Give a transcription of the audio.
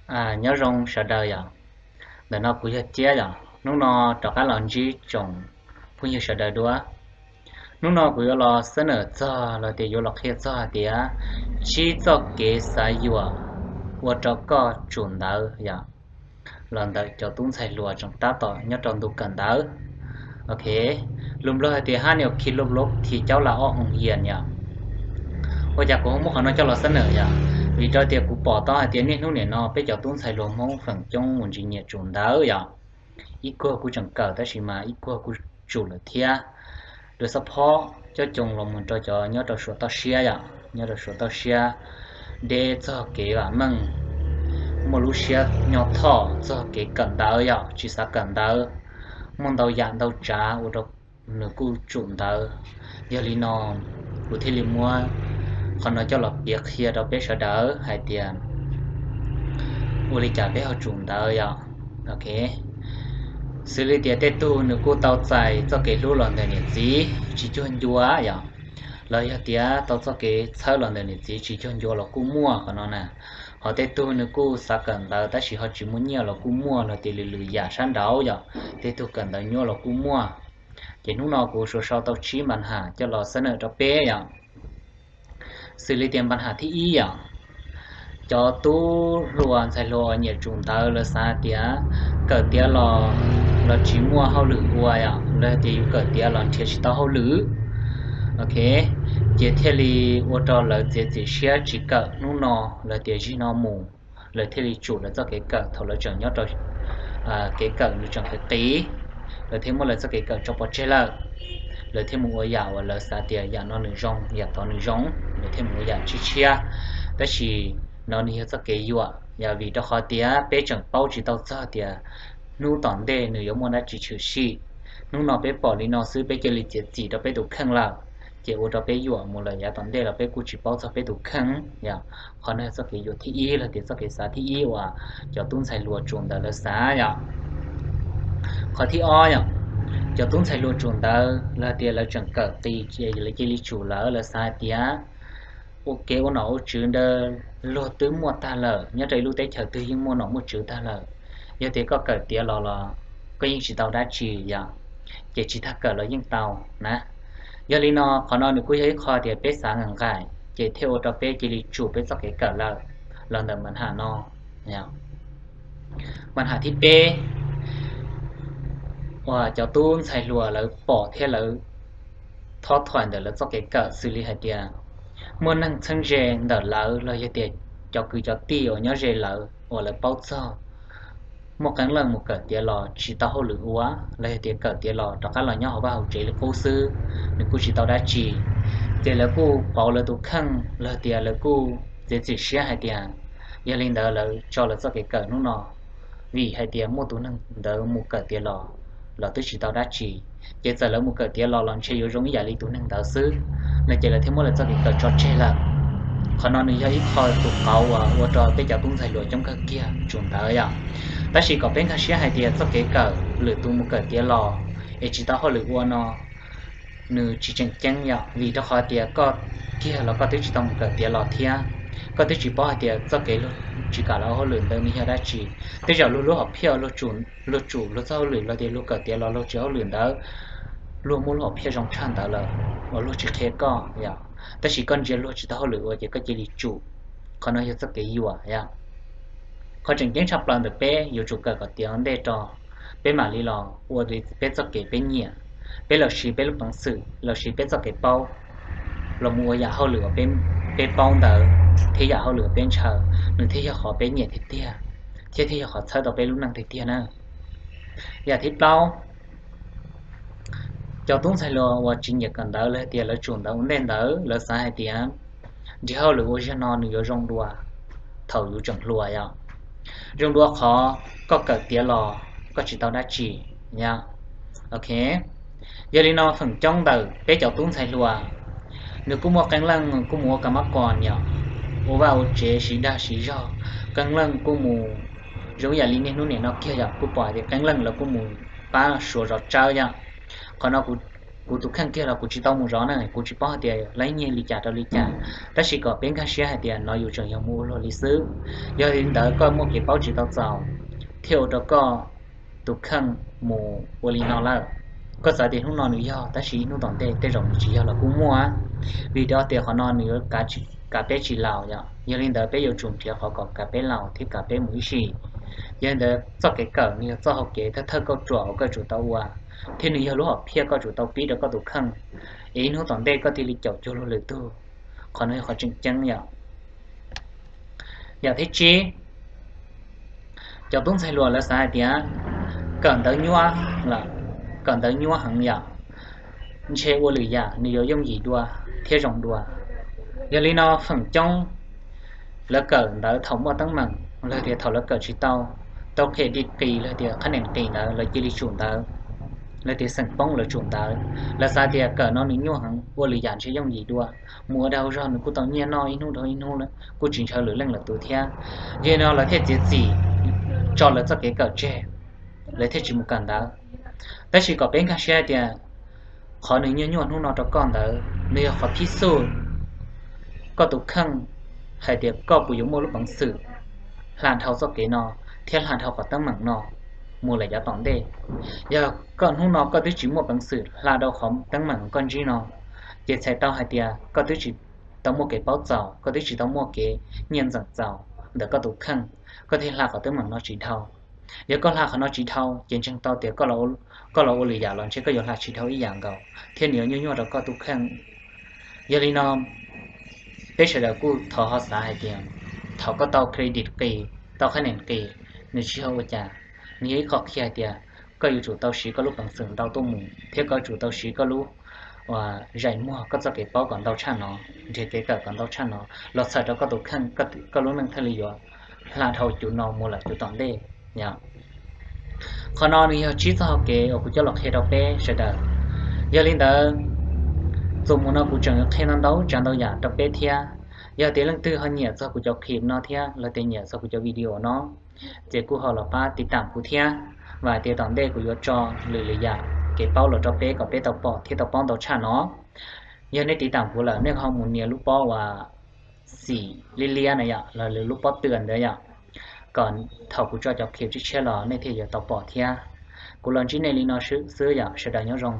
Nyob zoo sawv daws yom. Ntawm no kuv yog Ciab yom. Hnub no rov qab los ntsib tsoom phooj ywg sawv daws dua. Hnub no kuv yuav los xab nawm txog los tias yuav los qhia txog hais tias tsib txoj kev xav yuam ua rau koj tsum ntawv yom, los ntawm cov tub ntxhais hluas tseem tab tom nyob rau ntu kawm ntawv. Ok, lus Nplog hais tias hab niam khi lub lub thi caub la ob hoo hias yom. Ua cas kuv ho muab qhov no coj los xab nawm yom? Vim rau tias kuv pom tau hais tias niaj hnub nim no peb cov tub ntxhais hluas Hmoob feem coob mus ntsis nyiam tsum ntawv yom. Ib kuag kuj tseem kawm tab sis mas ib kuag kuj tsum lawm thiab. Lawv xab phob cob coo los mus rau cov nyob rau Suav toj siab yom, nyob rau Suav toj siab, deb txog kev vam meej, muaj lub siab nyob thoj txog kev kawm ntawv yom, tsis xav kawm ntawv, muaj ntau yam ntau tsav ua rau nws kuj tsum ntawv. Yog li no kuv thiaj li muab qhov no coj los piav qhia rau peb sawv daws hais tias ua li cas peb ho tsum ntawv yom. Ok, xws li tias tej tug nws kuj tau txais txoj kev hlub los ntawm niam txiv tsis cuag ncua yom, los yog tias tau txoj kev txhawb los ntawm niam txiv tsis cuag ncua los kuj muaj qhov no na. Ho tej tug nws kuj xav kawm ntawv tab sis ho tsis muaj nyiaj los kuj muaj, los tias lwm lwm yam sab nraud yom, tej tug kawm ntawv nyuaj los kuj muaj. Ces hnub no kuv suav sau tau tsib npa nham coj los xab nawm rau peb yom. Xws li tias npa nham thib ib yom, cov tub hluas ntxhais hluas nyiam tsum ntawv lawv xav tias kawm tiav los, los tsis muaj hauj lwm ua yom, lawv tias yus kawm tiav los nrhiav tsis tau hauj lwm. Ok, ces thiaj li ua rau lawv txiav txim siab tsis kawm hnub no, lawv tias zig no mus, lawv thiaj li tsum lawv txoj kev kawm thaum lawv tseem nyob rau kev kawm nws tseem qis qis, lawv thiaj muab lawv txoj kev kawm tso pov tseg lawm. Lawv thiaj mus ua yam uas lawv xav tias yam no nws zoo, yam tod nws zoo, lawv thiaj mus ua yam tshiab tshiab. Tab sis no nws yog txoj kev yuam yom, vim rau qhov tias peb tseem paub tsis tau txog tias hnub tom ntej nws yuav muaj dab tsi tshwm sim. Hnub no peb pom li no xwb peb cia li txiav txim rau peb tus kheej lawm, ces ua rau peb yuam mus lawm yav tom ntej los peb kuj tsis paub txog peb tus kheej yom. Qhov no yog txoj kev yuam thib ib los tias txoj kev xav thib ib uas cov tub ntxhais hluas tsum ntawv lawv xav yom. Qhov thib ob yom, cov tub ntxhais hluas tsum ntawv los tias lawv tseem kawm qis ces lawv cia li tsum lawv, lawv xav hais tias ua kev ua nom ua tswv ntawd luag twb muaj tag lawm, nyob rau ib lub teb chaws twg yeej muaj nom muaj tswv tag lawm. Yog tias koj kawm tiav los los koj yeej tsis tau dab tsi yom, ces tsis tag kawm los yeej tau na. Yog li no qhov no nws kuj yog ib qho tias peb xav nqaim nqaim ces thiaj ua rau peb cia li tsum peb txoj kev kawm lawm los ntawm npa nham no. Npa nham thib peb uas cov tub ntxhais hluas lawv pom thiab lawv thob thuam ntawm lawv txoj kev kawm xws li hais tias muaj neeg txheeb ze ntawm lawv los yog tias cov kwv cov tij uas nyob ze lawv uas lawv paub txog muaj qee leej mus kawm tiav los tsis tau hauj lwm ua, los yog tias kawm tiav los rov qab los nyob hauv vaj hauv tsev li qub xwb, nws kuj tsis tau dab tsi, ces lawv kuj pauv lawv tus kheej los tias lawv kuj txiav txim siab hais tias yog li ntawd lawv tso lawv txoj kev kawm hnub no, vim hais tias muaj tus neeg ntawd mus kawm tiav los, los twb tsis tau dab tsi, ces txawm lawv mus kawm tiav los los ntshe yuav zoo ib yam li tus neeg ntawd xwb, no ces lawv thiaj muab lawv txoj kev kawm tso tseg lawm. Qhov no nws yog ib qho tus qauv uas ua rau peb cov tub ntxhais hluas coob kawg kiag tsum ntawv yom. Tab sis kom peb nkag siab hais tias txoj kev kawm lwm tus mus kawm tiav los es tsis tau hauj lwm ua no, nws tsis tseem ceeb yom, vim rau qhov tias koj kiag los koj twb tsis tau mus kawm tiav los thiab, koj twb tsis paub hais tias txoj kev luag tsis kam los ua hauj lwm ntawd nws yog dab tsi. Tej zaum luag lub hom phiaj luag tsum luag txoj hauj lwm los tias luag kawm tiav los luag tsis hauj lwm ntawd, luag muaj lub hom phiaj zoo tshaj ntawd lawm uas luag tsis qhia koj yom, tab sis koj ntsia luag tsis tau hauj lwm ua ces koj cia li tsum. Qhov no yog txoj kev yuam yom. Qhov tseem ceeb tshaj plaws ntawm peb yuav tsum kawm kom tiav ua ntej tso, peb mam li los ua peb txoj kev peb nyiam, peb los siv peb lub peev xwm los siv peb txoj kev paub los mus ua yam hauj lwm uas peb paub ntawd thiab yam hauj lwm uas peb ntshaw, nws thiaj yog qhov peb nyiam tiag tiag thiab thiaj yog qhov txhawb tau peb lub neej tiag tiag na. Yam thib plaub, cov tub ntxhais hluas uas tsis nyiam kawm ntawv los tias lawv tsum ntawv ua ntej ntawd lawv xav hais tias nrhiav hauj lwm ua zaum no nws yuav zoo dua thaum yus tseem hluas yom. Zoo dua qhov koj kawm tiav los koj tsis tau dab tsi yom. Ok, yog li no feem coob ntawm peb cov tub ntxhais hluas nws kuj muaj qee leej kuj mus ua ka mab kos yom, ua vaj ua tsev siv dag siv zog, qee leej kuj mus zoo yam li niaj hnub nim no kiag yom, kuj pom tias qee leej lawv kuj mus pab Suav zov tsawb yom. Qhov no kuv kuv tus kheej kiag los kuv tsis tau mus zov na, kuv tsis paub hais tias lawv nyiag li cas rau li cas. Tab sis kom peb nkag siab hais tias no yus tseem yog mus ua luag li xwb. Yog li ntawd koj muaj kev paub tsis tau txaus thiaj ua rau koj tus kheej mus ua li no lawm. Koj xav tias hnub no nws yog, tab sis ib hnub tom ntej tej zaum nws tsis yog los kuj muaj, vim rau tias qhov no nws yuav kav peb tsis laus yom. Yog li ntawd peb yuav tsum nrhiav qhov kom kav peb laus thiab kav peb mus ib sim. Yog li ntawd txoj kev kawm nws yog txoj hau kev thawj thawj kauj ruam uas koj yuav tsum tau ua, thiab nws yog lub hom phiaj koj yuav tsum tau pib rau koj tus kheej, es ib hnub tom ntej koj thiaj li caum cuag luag lwm tug. Qhov no yog qhov tseem ceeb yom. Yam thib tsib, cov tub ntxhais hluas lawv xav hais tias kawm ntawv nyuaj, kawm ntawv nyuaj heev yom, ntshe ua lwm yam nws yuav yooj yim dua thiab zoo dua. Yog li no feem coob lawv kawm ntawv thaum muaj teeb meem los tias thaum lawv kawm tsis tau, tau qhia di qis los tias qhab nees qis ntawd lawv cia li tsum ntawv, los tias xeem poob lawv tsum ntawv. Lawv xav tias kawm no nws nyuaj heev, ua lwm yam ntshe yooj yim dua, mus ua dag ua zog nws kuj tau nyiaj noj ib hnub dhau ib hnub, kuj tsis ntshaw lwm leej lwm tus thiab. Yog li no lawv thiaj txiav txim tso lawv txoj kev kawm tseg, lawv thiaj tsis mus kawm ntawv. Tab sis kom peb nkag siab hais tias qhov nws nyuaj nyuaj hnub no rau koj ntawd nws yog qhov phib xuj koj tus kheej hais tias koj puas yuav muaj lub peev xwm hla dhau txoj kev no thiab hla dhau qhov teeb meem no mus lawm yav tom ntej. Yog koj hnub no koj twb tsis muaj peev xwm hla dhau qhov teeb meem koj ntsib no, ces txhais tau hais tias koj twb tsis tau muaj kev paub txaus, koj twb tsis tau muaj kev nyiaj ntxeem txaus ntawm koj tus kheej, koj thiaj hla qhov teeb meem no tsis dhau. Yog koj hla qhov no tsis dhau ces ntseeg tau tias koj los ua lwm yam los ntshe koj yuav hla tsis dhau ib yam nkaus thiab nws yuav nyuaj nyuaj rau koj tus kheej. Yog li no peb sawv daws kuj thov ho xav hais tias thaum koj tau credit qis, tau qhab nees qis, nws tsis yog ua cas, nws yog ib qho qhia hais tias koj yuav tsum tau siv koj lub peev xwm ntau tuaj mus thiab koj yuav tsum tau siv koj lub, uas, zais muag koj txoj kev paub kom ntau tshaj no, nrhiav kev kawm kom ntau tshaj no los txhawm rau koj tus kheej, koj lub neej thiaj li yuav hla dhau cuv no mus lawm cuv tom ntej. Qhov no nws yog tsib txoj hau kev uas kuv coj los qhia rau peb sawv daws. Yog li ntawd, txuas mus no kuv tseem yuav qhia ntau ntau tsav ntau yam rau peb thiab. Yog tias leej twg ho nyiam txog kuv cov clip no thiab los tias nyiam txog kuv cov video no, ces kuj ho los pab tiv tam kuv thiab, vam tias tom ntej kuv yuav tso lwm lwm yam kev paub los rau peb kom peb tau pom thiab tau paub ntau tshaj no. Yog nej tiv tam kuv lawm nej ho mus nias lub pob uas xim liab liab na yom, los lub pob tw ntawd yom, kom thaum kuv tso cov clip tshiab tshiab los nej thiaj yuav tau pom thiab. Kuv los ntsib nej li no xwb yom, sawv daws nyob zoo.